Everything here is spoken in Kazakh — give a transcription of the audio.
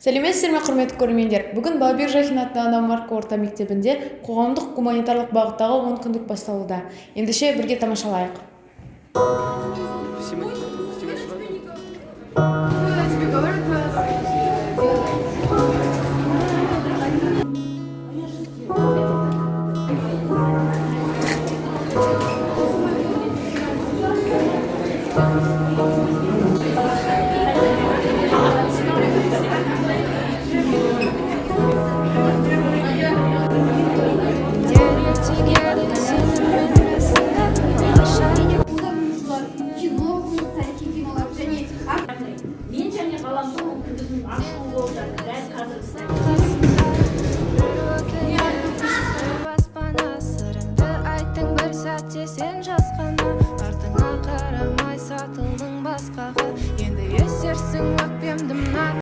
Сәлеметсіздер ме, құрметті көрермендер! Бүгін Балабек Жахин атындағы Новомарковка орта мектебінде қоғамдық гуманитарлық бағыттағы 10 күндік басталуда. Ендеше, бірге тамашалайық. Я тебе говорю, Ертегілер сенімен расында Қолданушылар кино көру, тарихи кинолар және Мен және ғаламтор 10 күндігінің ашылуы болып жатыр.